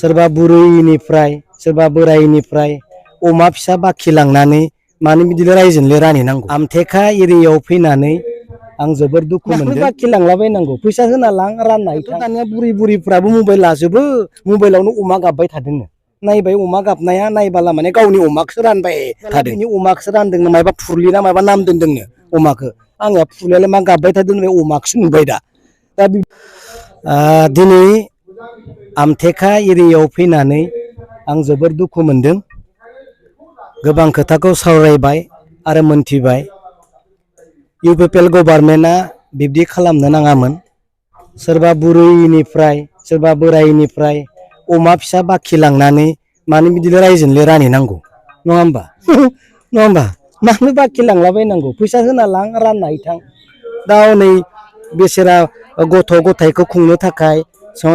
सोरबा बुरैनिफ्राय सोरबा बोराइनिफ्राय अमा फिसा बाखि लांनानै मानो बिदिनो रायजोनले रानि नांगौ आमथेखा एरियायाव फैनानै आं जोबोर दुखु मोनदों बाखि लांलाबायनांगौ फैसा होना लां राननाय दानिया बुरै बुरैफ्राबो मबाइल लाजोबो मबाइलावनो अमा गाबबाय थादोंनो नायबाय अमा गाबनाया नायबाला माने गावनि अमाखौसो रानबाय थादों बिनि अमाखौसो रानदोंनो मायबा फुरलिना मायबा नाम दोनदोंनो अमाखौ आंहा फुरलियालाय मा गाबबाय थादों बे अमाखौसो नुबाय दा दिनै आमथेखा एरियायाव फैनानै आं जोबोर दुखु मोनदों गोबां खोथाखौ सावरायबाय आरो मोनथिबाय इउपिपिएल गभर्नमेन्टआ बिब्दि खालामनो नाङामोन सोरबा बुरैनिफ्राय सोरबा बोराइनिफ्राय अमा फिसा बाखि लांनानै मानो बिदिनो रायजोनले रानि नांगौ नङा होमबा मानो बाखि लांलाबायनांगौ फैसा होना लां राननाय थां दा हनै बेसेरा गथ' गथायखौ खुंनो थाखाय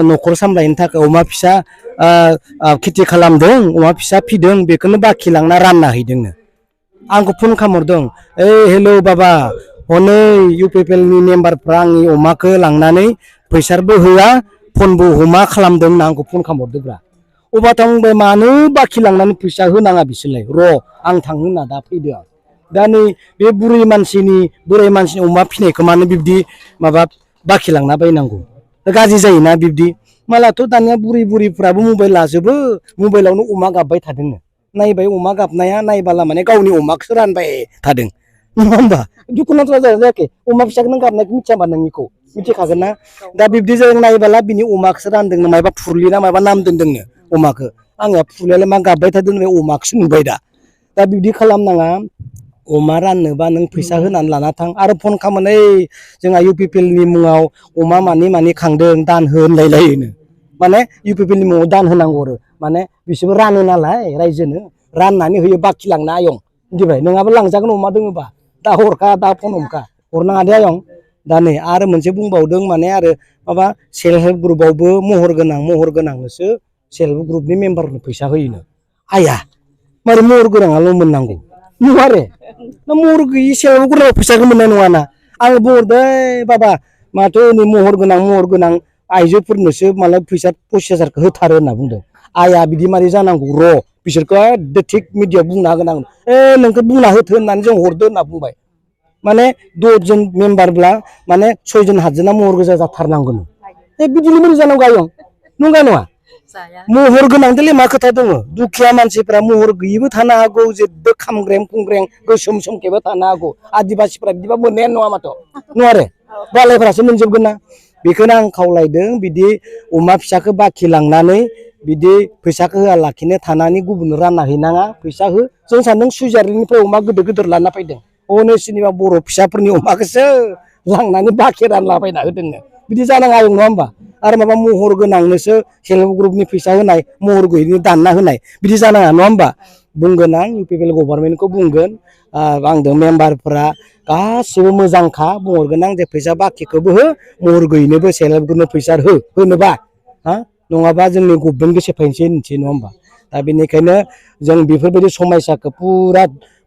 न'खर सामलायनो थाखाय अमा फिसा खेथि खालामदों अमा फिसा फिदों बेखौनो बाखि लांना रानना हैदोंनो आंखौ फन खालामहरदों हेलौ बाबा हनै इउपिपिएलनि मेम्बारफ्रा आंनि अमाखौ लांनानै फैसाबो होआ फनबो हमा खालामदों होनना आंखौ फन खालामहरदोंब्रा अबाथ' आं बुंबाय मानो बाखि लांनानै फैसा होनाङा बिसोरलाय र' आं थांनो होनना दा फैदो आं दा नै बे बोराइ मानसिनि अमा फिनायखौ मानो बिब्दि माबा बाखि लांना बायनांगौ गाज्रि जायोना बिब्दि मालाथ' दानिया बुरैफ्राबो मबाइल लाजोबो मबाइलावनो अमा गाबबाय थादोंनो नायबाय अमा गाबनाया नायबाला माने गावनि अमाखौसो रानबाय थादों नङा होमबा दुखुनांथाव जायाखै अमा फिसाखौ नों गाबनायखौ मिथियाबा नोंनिखौ मिथिखागोन ना दा बिब्दि जों नायबाला बिनि अमाखौसो रानदोंनो मायबा फुरलिना मायबा नाम दोनदोंनो अमाखौ आंहा फुरलियालाय मा गाबबाय थादों बे अमाखौसो नुबाय दा बिब्दि खालामनाङा अमा राननोबा नों फैसा होनानै लाना थां आरो फन खालामो जोंहा इउपिपिएलनि मुङाव अमा मानि खांदों दान हो होनलायलायोनो माने इउपिपिएलनि मुङाव दान होनांगौ आरो माने बिसोरबो रानो नालाय रायजोनो राननानै होयो बाखि लांना आयं मिथिबाय नोंहाबो लांजागोन अमा दोङोबा दा हरखा दा फन हमखा हरनाङा दे आयं दा नै आरो मोनसे बुंबावदों माने आरो माबा सेल्फ हेल्प ग्रुपआवबो महर गोनांनोसो सेल्फ हेल्प ग्रुपनि मेम्बारनो फैसा होयोनो आया मारै महर गोनाङाल' मोननांगौ नङा आरो ना महर गैयि सेल्फ हेल्प ग्रुपआव फैसाखौ मोननाय नङाना आं बुंहरदों बाबा माथो नै महर गोनां आइजोफोरनोसो मालाय फैसा 25,000 होथारो होनना बुंदों आया बिदि मारै जानांगौ र' बिसोरखौ एकदम थिग मिडियायाव बुंना होगोन आं नोंखौ बुंना होथो होननानै जों हरदो होनना बुंबाय माने 10 जन मेम्बारब्ला माने 6 जन 7 जना महर गोजा जाथारनांगोन बिदिनो बोरै जानांगौ आयं नंगा नङा महर गोनांदोंलै मा खोथा दङ दुखिया मानसिफ्रा महर गैयिबो थानो हागौ जेबो खामग्रें खुंग्रें गोसोम सोमखेबो थानो हागौ आदिबासिफ्रा बिदिबा मोननायानो नङा माथो नङा आरो बालायफ्रासो मोनजोबगोन ना बेखौनो आं खावलायदों बिदि अमा फिसाखौ बाखि लांनानै बिदि फैसाखौ होआलाखिनो थानानै गुबुननो रानना हैनाङा फैसा हो जों सानदों सुइजारलेण्डनिफ्राय अमा गिदिर लाना फैदों हनै सोरनिबा बर' फिसाफोरनि अमाखौसो लांनानै बाखि रानलाबायना होदोंनो बिदि जानाङा आयं नङा होमबा आरो माबा महर गोनांनोसो सेल्फ हेल्प ग्रुपनि फैसा होनाय महर गैयिनो दानना होनाय बिदि जानाङा नङा होमबा बुंगोन आं इउपिपिएल गभर्नमेन्टखौ बुंगोन आंजों मेम्बारफ्रा गासिबो मोजांखा बुंहरगोन आं जे फैसा बाखिखौबो हो महर गैयिनोबो सेल्फ हेल्प ग्रुपनो फैसा होनोबा नङाबा जोंनि गभर्नमेन्टखौ सेफायनोसै होनसै नङा होमबा दा बेनिखायनो जों बेफोरबायदि समयसाखौ पुरा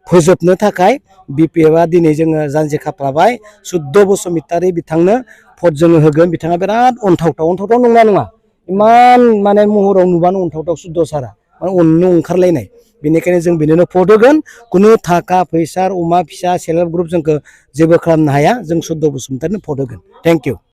फोजोबनो थाखाय बिपिएफआ दिनै जोङो जानजि खाफ्राबाय सुद्ध बसुमतारी बिथांनो भट जोङो होगोन बिथाङा बिराद अनथावथाव नङा इमान माने महराव नुबानो अनथावथाव सुद्ध सारा माने अननो ओंखारलायनाय बेनिखायनो जों बिनोनो भट होगोन खुनु थाखा फैसा अमा फिसा सेल्फ हेल्प ग्रुप जोंखौ जेबो खालामनो हाया जों सुद्ध बसुमतारीनो भट होगोन थेंक इउ